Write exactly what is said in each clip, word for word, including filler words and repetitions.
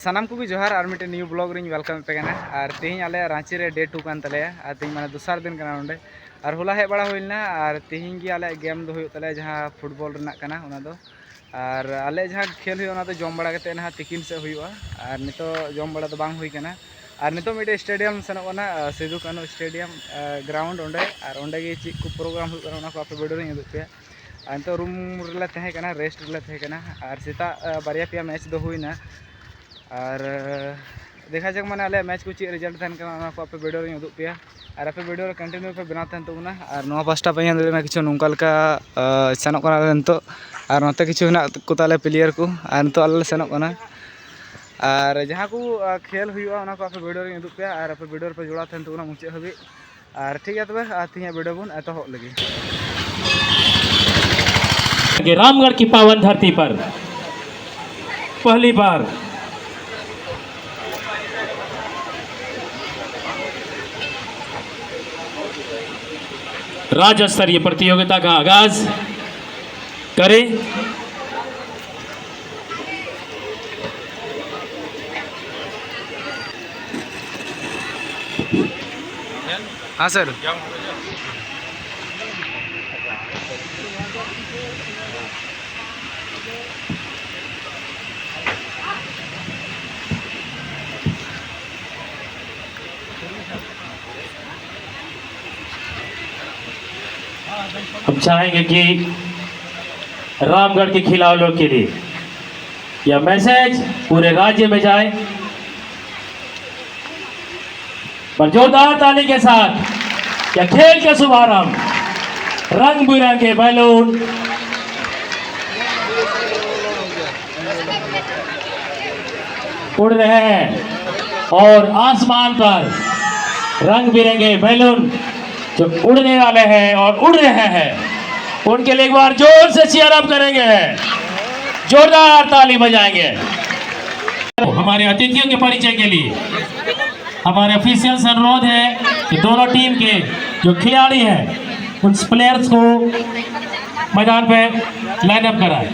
ᱥᱟᱱᱟᱢ ᱠᱚᱜᱮ ᱡᱚᱦᱟᱨ, ᱟᱨ ᱢᱤᱫᱴᱮᱱ new vlog ᱨᱤᱧ welcome ᱯᱮ ᱠᱟᱱᱟ᱾ ᱟᱨ ᱛᱮᱦᱮᱧ ᱟᱞᱮ ᱨᱟᱺᱪᱤ ᱨᱮ day two ᱠᱟᱱ ᱛᱟᱞᱮᱭᱟ, ᱟᱨ ᱛᱮᱦᱮᱧ ᱢᱟᱱᱮ ᱫᱚᱥᱟᱨ ᱫᱤᱱ ᱠᱟᱱᱟ ᱱᱚᱰᱮ᱾ ᱟᱨ ᱦᱚᱞᱟ ᱦᱮᱡ ᱵᱟᱲᱟ ᱦᱩᱭ ᱞᱮᱱᱟ, ᱟᱨ ᱛᱮᱦᱮᱧ ᱜᱮ ᱟᱞᱮᱭᱟᱜ game ᱫᱚ ᱦᱩᱭᱩᱜ ᱛᱟᱞᱮᱭᱟ, ᱡᱟᱦᱟᱸ football ᱨᱮᱱᱟᱜ ᱠᱟᱱᱟ ᱚᱱᱟ ᱫᱚ᱾ ᱟᱨ ᱟᱞᱮ ᱡᱟᱦᱟᱸ ᱠᱷᱮᱞ ᱦᱩᱭᱩᱜᱼᱟ, ᱚᱱᱟ ᱫᱚ ᱡᱚᱢ ᱵᱟᱲᱟ ᱠᱟᱛᱮ ᱱᱟᱦᱟᱜ ᱛᱤᱠᱤᱱ ᱥᱮᱫ ᱦᱩᱭᱩᱜᱼᱟ᱾ ᱟᱨ ᱱᱤᱛᱚᱜ ᱡᱚᱢ ᱵᱟᱲᱟ ᱫᱚ ᱵᱟᱝ ᱦᱩᱭ ᱠᱟᱱᱟ᱾ ᱟᱨ ᱱᱤᱛᱚᱜ ᱢᱤᱫᱴᱮᱡ stadium ᱥᱮᱱᱚᱜ ᱠᱟᱱᱟ, ᱟᱨ ᱥᱤᱫᱩ ᱠᱟᱹᱱᱦᱩ stadium, ᱟᱨ ground ᱚᱸᱰᱮ, ᱟᱨ ᱚᱸᱰᱮ ᱜᱮ ᱪᱮᱫ ᱠᱚ program ᱦᱩᱭᱩᱜ ᱠᱟᱱᱟ, ᱚᱱᱟ ᱠᱚ ᱟᱯᱮ video ᱨᱤᱧ ᱩᱫᱩᱜ ᱯᱮᱭᱟ᱾ ᱟᱨ ᱱᱤᱛᱚᱜ room ᱨᱮᱞᱮ ᱛᱟᱦᱮᱸ ᱠᱟᱱᱟ, rest ᱨᱮᱞᱮ ᱛᱟᱦᱮᱸ ᱠᱟᱱᱟ᱾ ᱟᱨ ᱥᱮᱛᱟᱜ, ᱟᱨ, ᱵᱟᱨᱭᱟ ᱯᱮᱭᱟ match ᱫᱚ ᱦᱩᱭᱱᱟ᱾ ᱟᱨ, ᱟᱨ, ᱫᱮᱠᱷᱟ ᱡᱟᱠ ᱢᱟᱱᱮ ᱟᱞᱮᱭᱟᱜ match ᱠᱚ ᱪᱮᱫ result ᱛᱟᱦᱮᱱ ᱠᱟᱱᱟ, ᱚᱱᱟ ᱠᱚ ᱟᱯᱮ video ᱨᱤᱧ ᱩᱫᱩᱜ ᱯᱮᱭᱟ᱾ ᱟᱨ ᱟᱯᱮ video ᱨᱮ continue ᱯᱮ ᱵᱮᱱᱟᱣ ᱛᱟᱦᱮᱱ ᱛᱟᱵᱚᱱᱟ᱾ ᱟᱨ ᱱᱚᱣᱟ ᱯᱟᱥᱴᱟ ᱯᱮ ᱧᱮᱞ ᱫᱟᱲᱮᱭᱟᱜ ᱠᱟᱱᱟ, ᱠᱤᱪᱷᱩ ᱱᱚᱝᱠᱟ ᱞᱮᱠᱟ, ᱟᱨ, ᱥᱮᱱᱚᱜ ᱠᱟᱱᱟ ᱞᱮ ᱱᱤᱛᱚᱜ᱾ ᱟᱨ ᱱᱚᱛᱮ ᱠᱤᱪᱷᱩ ᱦᱮᱱᱟᱜ ᱠᱚ ᱛᱟᱞᱮ player ᱠᱚ, ᱟᱨ ᱱᱤᱛᱚᱜ ᱟᱞᱮ ᱞᱮ ᱥᱮᱱᱚᱜ ᱠᱟᱱᱟ᱾ ᱟᱨ ᱡᱟᱦᱟᱸ ᱠᱚ, ᱟᱨ, ᱠᱷᱮᱞ ᱦᱩᱭᱩᱜᱼᱟ, ᱚᱱᱟ ᱠᱚ ᱟᱯᱮ video ᱨᱤᱧ ᱩᱫᱩᱜ ᱯᱮᱭᱟ᱾ ᱟᱨ ᱟᱯᱮ video ᱨᱮᱯᱮ ᱡᱚᱲᱟᱣ ᱛᱟᱦᱮᱱ ᱛᱟᱵᱚᱱᱟ ᱢᱩᱪᱟᱹᱫ ᱦᱟᱹᱵᱤᱡ᱾ ᱟᱨ ᱴᱷᱤᱠ ᱜᱮᱭᱟ ᱛᱚᱵᱮ, ᱟᱨ ᱛᱮᱦᱮᱧᱟᱜ video ᱵᱚᱱ ᱮᱛᱚᱦᱚᱵ ᱞᱮᱜᱮ᱾ कि रामगढ़ की पावन धरती पर पहली बार राज्य स्तरीय प्रतियोगिता का आगाज करें। हाँ सर। हम चाहेंगे कि रामगढ़ के खिलाड़ियों के लिए यह मैसेज पूरे राज्य में जाए। पर जोरदार ताली के साथ यह खेल का शुभारंभ। रंग बिरंगे बैलून उड़ रहे हैं और आसमान पर रंग बिरंगे बैलून जो उड़ने वाले हैं और उड़ रहे हैं, उनके लिए एक बार जोर से चीयर अप करेंगे, जोरदार ताली बजाएंगे। हमारे अतिथियों के परिचय के लिए हमारे ऑफिशियल से अनुरोध है कि दोनों टीम के जो खिलाड़ी हैं उन प्लेयर्स को मैदान पे लाइनअप कराएं।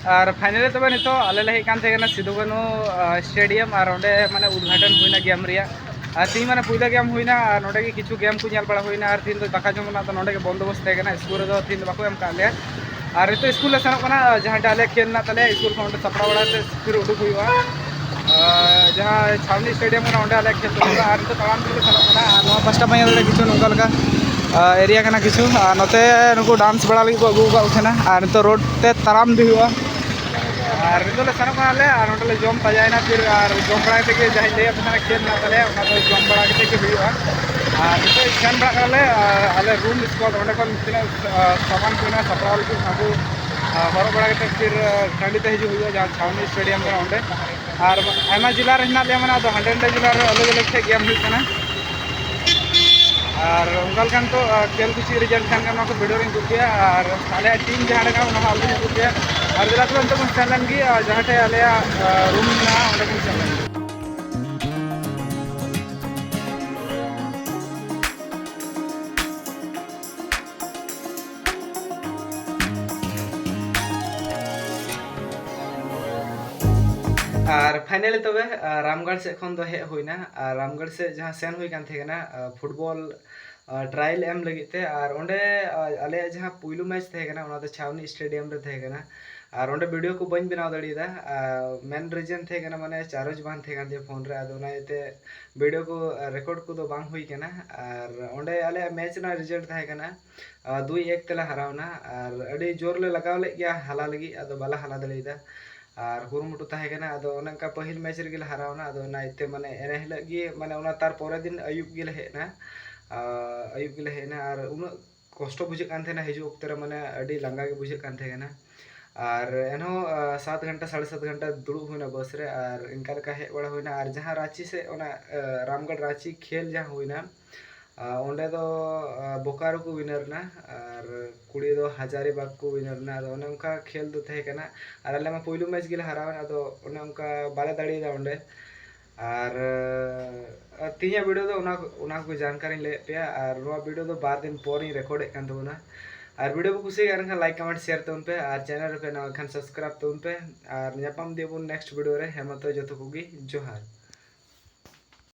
ᱟᱨ ᱯᱷᱟᱭᱱᱟᱞᱤ ᱛᱚᱵᱮ ᱱᱤᱛᱚᱜ ᱟᱞᱮ ᱞᱮ ᱦᱮᱡ ᱠᱟᱱ ᱛᱟᱦᱮᱸ ᱠᱟᱱᱟ ᱥᱤᱫᱩ ᱠᱟᱹᱱᱦᱩ ᱥᱴᱮᱰᱤᱭᱟᱢ, ᱟᱨ ᱚᱸᱰᱮ ᱢᱟᱱᱮ ᱩᱫᱽᱜᱷᱟᱴᱚᱱ ᱦᱩᱭᱱᱟ ᱜᱮᱢ ᱨᱮᱭᱟᱜ᱾ ᱟᱨ ᱛᱤᱦᱤᱧ ᱢᱟᱱᱮ ᱯᱩᱭᱞᱟᱹ ᱜᱮᱢ ᱦᱩᱭᱱᱟ, ᱟᱨ ᱱᱚᱸᱰᱮ ᱜᱮ ᱠᱤᱪᱷᱩ ᱜᱮᱢ ᱠᱚ ᱧᱮᱞ ᱵᱟᱲᱟ ᱦᱩᱭᱱᱟ, ᱟᱨ ᱛᱤᱦᱤᱧ ᱫᱚ ᱫᱟᱠᱟ ᱡᱚᱢ ᱨᱮᱱᱟᱜ ᱫᱚ ᱱᱚᱸᱰᱮ ᱜᱮ ᱵᱚᱱᱫᱳᱵᱚᱥᱛ ᱛᱟᱦᱮᱸ ᱠᱟᱱᱟ, ᱥᱠᱩᱞ ᱨᱮᱫᱚ ᱛᱤᱦᱤᱧ ᱫᱚ ᱵᱟᱠᱚ ᱮᱢ ᱠᱟᱜ ᱞᱮᱭᱟ᱾ ᱟᱨ ᱱᱤᱛᱚᱜ ᱥᱠᱩᱞ ᱞᱮ ᱥᱮᱱᱚᱜ ᱠᱟᱱᱟ, ᱡᱟᱦᱟᱸ ᱴᱟᱜ ᱟᱞᱮ ᱠᱷᱮᱞ ᱢᱮᱱᱟᱜ ᱛᱟᱞᱮᱭᱟ ᱥᱠᱩᱞ ᱠᱷᱚᱱ ᱚᱸᱰᱮ ᱥᱟᱯᱲᱟᱣ ᱵᱟᱲᱟ ᱠᱟᱛᱮ ᱯᱷᱤᱨ ᱩᱰᱩᱠ ᱦᱩᱭᱩᱜᱼᱟ᱾ ᱟᱨ ᱡᱟᱦᱟᱸ ᱪᱷᱟᱣᱱᱤ ᱥᱴᱮᱰᱤᱭᱟᱢ ᱠᱟᱱᱟ, ᱚᱸᱰᱮ ᱟᱞᱮ ᱠᱷᱮᱞ ᱫᱚ ᱦᱩᱭᱩᱜᱼᱟ᱾ ᱟᱨ ᱱᱤᱛᱚᱜ ᱛᱟᱲᱟᱢ ᱛᱮᱞᱮ ᱥᱮᱱᱚᱜ ᱠᱟᱱᱟ᱾ ᱟᱨ ᱱᱚᱣᱟ ᱯᱟᱥᱴᱟ ᱯᱟᱸᱡᱟ ᱫᱟᱲᱮ ᱠᱤᱪᱷᱩ ᱱᱚᱝᱠᱟ ᱞᱮᱠᱟ ᱮᱨᱤᱭᱟ ᱠᱟᱱᱟ ᱠᱤᱪᱷᱩ, ᱟᱨ ᱱᱚᱛᱮ ᱱᱩᱠᱩ ᱰᱟᱱᱥ ᱵᱟᱲᱟ ᱞᱟᱹᱜᱤᱫ ᱠᱚ ᱟᱹᱜᱩ ᱟᱠᱟᱫ ᱠᱚ ᱛᱟᱦᱮᱱᱟ᱾ ᱟᱨ ᱱᱤᱛᱚᱜ ᱨᱳᱰ ᱛᱮ ᱛᱟᱲᱟᱢ ᱤᱫᱤ ᱦᱩᱭᱩᱜᱼᱟ᱾ ᱟᱨ ᱱᱤᱛᱚᱜ ᱞᱮ ᱥᱮᱱᱚᱜ ᱠᱟᱱᱟᱞᱮ, ᱟᱨ ᱱᱚᱸᱰᱮ ᱞᱮ ᱡᱚᱢ ᱯᱟᱸᱡᱟᱭᱮᱱᱟ ᱯᱷᱤᱨ, ᱟᱨ ᱡᱚᱢ ᱵᱟᱲᱟ ᱠᱟᱛᱮ ᱜᱮ ᱡᱟᱦᱟᱸᱧ ᱞᱟᱹᱭᱟᱫ ᱯᱮ ᱛᱟᱦᱮᱱᱟ ᱠᱷᱮᱞ ᱢᱮᱱᱟᱜ ᱛᱟᱞᱮᱭᱟ, ᱚᱱᱟ ᱫᱚ ᱡᱚᱢ ᱵᱟᱲᱟ ᱠᱟᱛᱮ ᱜᱮ ᱦᱩᱭᱩᱜᱼᱟ᱾ ᱟᱨ ᱱᱤᱛᱚᱜ ᱥᱮᱱ ᱵᱟᱲᱟᱜ ᱠᱟᱱᱟᱞᱮ, ᱟᱨ ᱟᱞᱮ ᱨᱩᱢ ᱥᱠᱚᱴ ᱚᱸᱰᱮ ᱠᱷᱚᱱ ᱛᱤᱱᱟᱹᱜ ᱥᱟᱢᱟᱱ ᱠᱚ ᱢᱮᱱᱟᱜᱼᱟ ᱥᱟᱯᱲᱟᱣ ᱞᱟᱹᱜᱤᱫ, ᱚᱱᱟ ᱠᱚ ᱦᱚᱨᱚᱜ ᱵᱟᱲᱟ ᱠᱟᱛᱮ ᱯᱷᱤᱨ ᱴᱟᱺᱰᱤ ᱛᱮ ᱦᱤᱡᱩᱜ ᱦᱩᱭᱩᱜᱼᱟ, ᱡᱟᱦᱟᱸ ᱪᱷᱟᱣᱱᱤ ᱥᱴᱮᱰᱤᱭᱟᱢ ᱠᱟᱱᱟ ᱚᱸᱰᱮ᱾ ᱟᱨ ᱟᱭᱢᱟ ᱡᱮᱞᱟ ᱨᱮ ᱦᱮᱱᱟᱜ ᱞᱮᱭᱟ, ᱢᱟᱱᱮ ᱟᱫᱚ ᱦᱟᱸᱰᱮ ᱱᱟᱰᱮ ᱡᱮᱞᱟ ᱨᱮ ᱟᱞᱟᱜᱽ ᱟᱞᱟᱜᱽ ᱴᱷᱮᱡ ᱜᱮᱢ ᱦᱩᱭᱩᱜ ᱠᱟᱱᱟ᱾ ᱟᱨ ᱚᱱᱠᱟ ᱞᱮᱠᱟᱱ ᱛᱚ ᱠᱷᱮᱞ ᱠᱚ ᱪᱮᱫ ᱨᱮᱡᱟᱞᱴ ᱛᱟᱦᱮᱱ ᱠᱟᱱᱟ, ᱚᱱᱟ ᱠᱚ ᱵᱷᱤᱰᱤᱭᱳ ᱨᱤᱧ ᱩᱫᱩᱜ ᱯᱮᱭᱟ᱾ ᱟᱨ ᱟᱞᱮᱭᱟᱜ ᱴᱤᱢ ᱡᱟᱦᱟᱸ ᱞᱮᱠᱟ, ᱚᱱᱟ ᱦᱚᱸ ᱟᱞᱚ ᱩᱫᱩᱜ ᱯᱮᱭᱟ᱾ ᱟᱨ ᱫᱮᱞᱟ ᱛᱚᱵᱮ ᱱᱤᱛᱚᱜ ᱵᱚᱱ ᱥᱮᱱ ᱞᱮᱱ ᱜᱮ, ᱟᱨ ᱡᱟᱦᱟᱸ ᱴᱷᱮᱡ ᱟᱞᱮᱭᱟᱜ ᱨᱩᱢ ᱢᱮᱱᱟᱜᱼᱟ, ᱚᱸᱰᱮ ᱵᱚᱱ ᱥᱮᱱ ᱞᱮᱱ ᱜᱮ᱾ ᱟᱨ ᱯᱷᱟᱭᱱᱟᱞᱤ ᱛᱚᱵᱮ, ᱟᱨ, ᱨᱟᱢᱜᱚᱲ ᱥᱮᱫ ᱠᱷᱚᱱ ᱫᱚ ᱦᱮᱡ ᱦᱩᱭᱱᱟ᱾ ᱟᱨ ᱨᱟᱢᱜᱚᱲ ᱥᱮᱫ ᱡᱟᱦᱟᱸ ᱥᱮᱱ ᱦᱩᱭ ᱠᱟᱱ ᱛᱟᱦᱮᱸ ᱠᱟᱱᱟ, ᱟᱨ, ᱯᱷᱩᱴᱵᱚᱞ, ᱟᱨ, ᱴᱨᱟᱭᱮᱞ ᱮᱢ ᱞᱟᱹᱜᱤᱫ ᱛᱮ, ᱟᱨ ᱚᱸᱰᱮ, ᱟᱨ, ᱟᱞᱮᱭᱟᱜ ᱡᱟᱦᱟᱸ ᱯᱩᱭᱞᱩ ᱢᱮᱪ ᱛᱟᱦᱮᱸ ᱠᱟᱱᱟ, ᱚᱱᱟ ᱫᱚ ᱪᱷᱟᱣᱱᱤ ᱥᱴᱮᱰᱤᱭᱟᱢ ᱨᱮ ᱛᱟᱦᱮᱸ ᱠᱟᱱᱟ᱾ ᱟᱨ ᱚᱸᱰᱮ ᱵᱷᱤᱰᱤᱭᱳ ᱠᱚ ᱵᱟᱹᱧ ᱵᱮᱱᱟᱣ ᱫᱟᱲᱮᱭᱟᱫᱟ᱾ ᱟᱨ ᱢᱮᱱ ᱨᱤᱡᱮᱱ ᱛᱟᱦᱮᱸ ᱠᱟᱱᱟ, ᱢᱟᱱᱮ, ᱪᱟᱨᱡᱽ ᱵᱟᱝ ᱛᱟᱦᱮᱸ ᱠᱟᱱ ᱛᱤᱧᱟᱹ ᱯᱷᱳᱱ ᱨᱮ, ᱟᱫᱚ ᱚᱱᱟ ᱤᱭᱟᱹᱛᱮ ᱵᱷᱤᱰᱤᱭᱳ ᱠᱚ, ᱟᱨ, ᱨᱮᱠᱚᱨᱰ ᱠᱚᱫᱚ ᱵᱟᱝ ᱦᱩᱭ ᱠᱟᱱᱟ᱾ ᱟᱨ ᱚᱸᱰᱮ ᱟᱞᱮᱭᱟᱜ ᱢᱮᱪ ᱨᱮᱱᱟᱜ ᱨᱤᱡᱟᱞᱴ ᱛᱟᱦᱮᱸ ᱠᱟᱱᱟ, ᱟᱨ, ᱫᱩᱭ ᱮᱠ ᱛᱮᱞᱮ ᱦᱟᱨᱟᱣᱱᱟ᱾ ᱟᱨ ᱟᱹᱰᱤ ᱡᱳᱨ ᱞᱮ ᱞᱟᱜᱟᱣ ᱞᱮᱫ ᱜᱮᱭᱟ ᱦᱟᱞᱟ ᱞᱟᱹᱜᱤᱫ, ᱟᱫᱚ ᱵᱟᱞᱮ ᱦᱟᱞᱟ ᱫᱟᱲᱮᱭᱟᱫᱟ᱾ ᱟᱨ ᱠᱩᱨᱩᱢᱩᱴᱩ ᱛᱟᱦᱮᱸ ᱠᱟᱱᱟ, ᱟᱫᱚ ᱚᱱᱮ ᱚᱱᱠᱟ ᱯᱟᱹᱦᱤᱞ ᱢᱮᱪ ᱨᱮᱜᱮ ᱞᱮ ᱦᱟᱨᱟᱣᱱᱟ᱾ ᱟᱫᱚ ᱚᱱᱟ ᱤᱭᱟᱹᱛᱮ, ᱢᱟᱱᱮ, ᱮᱱᱮ ᱦᱤᱞᱳᱜ ᱜᱮ, ᱢᱟᱱᱮ, ᱚᱱᱟ ᱛᱟᱨ ᱯᱚᱨᱮᱨ ᱫᱤᱱ ᱟᱹᱭᱩᱵ ᱜᱮᱞᱮ ᱦᱮᱡ ᱮᱱᱟ᱾ ᱟᱨ ᱟᱹᱭᱩᱵ ᱜᱮᱞᱮ ᱦᱮᱡ ᱮᱱᱟ, ᱟᱨ ᱩᱱᱟᱹᱜ ᱠᱚᱥᱴᱚ ᱵᱩᱡᱷᱟᱹᱜ ᱠᱟᱱ ᱛᱟᱦᱮᱱᱟ ᱦᱤᱡᱩᱜ ᱚᱠᱛᱮ ᱨᱮ, ᱢᱟᱱᱮ, ᱟᱹᱰᱤ ᱞᱟᱸᱜᱟ ᱜᱮ ᱵᱩᱡᱷᱟᱹᱜ ᱠᱟᱱ ᱛᱟᱦᱮᱸ ᱠᱟᱱᱟ᱾ ᱟᱨ ᱮᱱᱦᱚᱸ, ᱟᱨ, ᱥᱟᱛ ᱜᱷᱚᱱᱴᱟ, ᱥᱟᱲᱮ ᱥᱟᱛ ᱜᱷᱚᱱᱴᱟ ᱫᱩᱲᱩᱵ ᱦᱩᱭᱱᱟ ᱵᱟᱥ ᱨᱮ, ᱟᱨ ᱤᱱᱠᱟ ᱞᱮᱠᱟ ᱦᱮᱡ ᱵᱟᱲᱟ ᱦᱩᱭᱱᱟ᱾ ᱟᱨ ᱡᱟᱦᱟᱸ ᱨᱟᱸᱪᱤ ᱥᱮᱫ, ᱚᱱᱟ, ᱟᱨ, ᱨᱟᱢᱜᱚᱲ ᱨᱟᱸᱪᱤ ᱠᱷᱮᱞ ᱡᱟᱦᱟᱸ ᱦᱩᱭᱱᱟ, ᱟᱨ ᱚᱸᱰᱮ ᱫᱚ, ᱟᱨ, ᱵᱳᱠᱟᱨᱳ ᱠᱚ ᱣᱤᱱᱟᱨ ᱮᱱᱟ, ᱟᱨ ᱠᱩᱲᱤ ᱫᱚ ᱦᱟᱡᱟᱨᱤᱵᱟᱜᱽ ᱠᱚ ᱣᱤᱱᱟᱨ ᱮᱱᱟ᱾ ᱟᱫᱚ ᱚᱱᱮ ᱚᱱᱠᱟ ᱠᱷᱮᱞ ᱫᱚ ᱛᱟᱦᱮᱸ ᱠᱟᱱᱟ, ᱟᱨ ᱟᱞᱮ ᱢᱟ ᱯᱳᱭᱞᱳ ᱢᱮᱪ ᱜᱮᱞᱮ ᱦᱟᱨᱟᱣ ᱮᱱᱟ, ᱟᱫᱚ ᱚᱱᱮ ᱚᱱᱠᱟ ᱵᱟᱞᱮ ᱫᱟᱲᱮᱭᱟᱫᱟ ᱚᱸᱰᱮ᱾ ᱟᱨ, ᱟᱨ ᱛᱮᱦᱮᱧᱟᱜ ᱵᱷᱤᱰᱤᱭᱳ ᱫᱚ ᱚᱱᱟ, ᱚᱱᱟ ᱠᱚ ᱡᱟᱱᱠᱟᱨᱤᱧ ᱞᱟᱹᱭᱮᱫ ᱯᱮᱭᱟ᱾ ᱟᱨ ᱱᱚᱣᱟ ᱵᱷᱤᱰᱤᱭᱳ ᱫᱚ ᱵᱟᱨ ᱫᱤᱱ ᱯᱚᱨᱤᱧ ᱨᱮᱠᱚᱨᱰᱮᱫ ᱠᱟᱱ ᱛᱟᱵᱚᱱᱟ᱾ ᱟᱨ video ᱯᱮ ᱠᱩᱥᱤᱭᱟᱜ ᱠᱟᱱ ᱠᱷᱟᱱ like, comment, share ᱛᱟᱵᱚᱱ ᱯᱮ, ᱟᱨ channel ᱨᱮᱯᱮ ᱱᱟᱣᱟ ᱠᱷᱟᱱ subscribe ᱛᱟᱵᱚᱱ ᱯᱮ, ᱟᱨ ᱧᱟᱯᱟᱢ ᱤᱫᱤᱭᱟᱵᱚᱱ next video ᱨᱮ᱾ ᱦᱮᱸ ᱢᱟ ᱛᱚ, ᱡᱚᱛᱚ ᱠᱚᱜᱮ ᱡᱚᱦᱟᱨ᱾